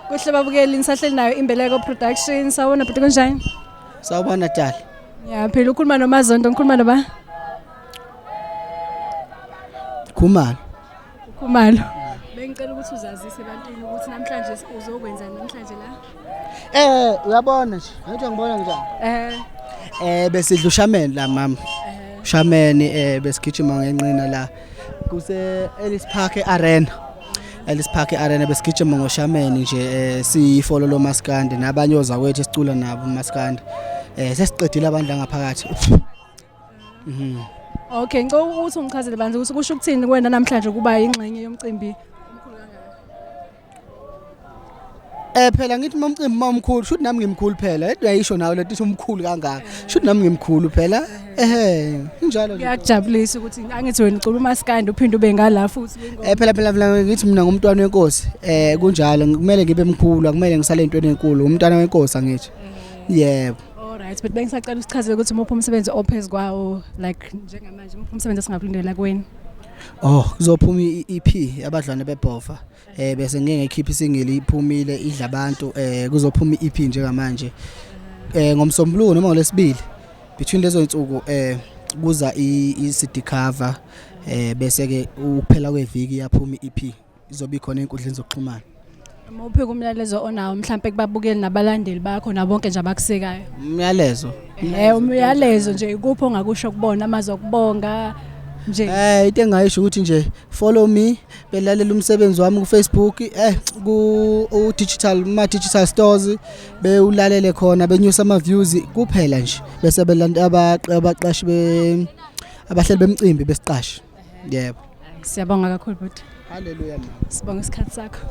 Kuhle babukeli nisahleli nayo Imbeleko Production. Sawubona bhuti kunjani? Sawubona dali. Ngiyaphila ukhuluma noMazondo ngikhuluma noba? Khumalo. Khumalo. Bengicela ukuthi uzazise ebantwini ukuthi namhlanje uzokwenzani namhlanje la. Uyabona nje, angithi ngibona njani? Besidla ushameni la mama. Ushameni besigijima ngenqina la. Kuse Ellis Park Arena. Ellis Park Arena besigijima ngoshameni nje siyifolo lo maskandi nabanye ozakwethu esicula nabo maskandi. Sesiqedile abantu la ngaphakathi. Okay, ngicela ukuthi ungichazele banzi ukuthi kusho ukuthini kuwena namhlanje kuba ingxenye yomcimbi omkhulu kangaka. Phela ngithi momcimbi momkhulu shuthi nami ngimkhulu phela. Yedwa uyayisho nawe lento ithi umkhulu kangaka. Shuthi nami ngimkhulu phela. Ehhe, injalo nje. Kuyakujabulisa ukuthi angithi wena ucula umaskandi uphinde ube ngala futhi kwingoma. Phela ngithi mina ngumntwana wenkosi. Kunjalo kumele ngibe mkhulu, akumele ngisale entweni enkulu. Umntwana wenkosi angithi. Yebo. Alright, but bengisacela usichazele ukuthi umuphi umsebenzi ophezulu kwawo like njengamanje umuphi umsebenzi esingakulindela kuwena. Oh, kuzophuma i-EP yabadlwane bebhova. Bese ngeke ngikhiphe isingle iphumile idla abantu kuzophuma i-EP njengamanje. NgoMsombuluko noma ngolesibili between lezo insuku kuza i-CD cover bese ke ukuphela kweviki yaphuma i-EP izobe ikhona enkundleni zokuxhumana. Umuphi umyalezo onawo mhlambe kubabukeli nabalandeli bakho nabonke nje abakusekayo? Umyalezo. Umyalezo nje ikuphi ongakusho kubona amazwi okubonga nje? Into engayisho ukuthi nje follow me belalela umsebenzi wami ku Facebook ku digital ma digital stores bewulalele khona benyusa ama views kuphela nje bese belanda abaqashi be abahleli bemcimbi besiqashi. Yebo. Siyabonga kakhulu bhuti. Hallelujah. Sibonga isikhathi sakho.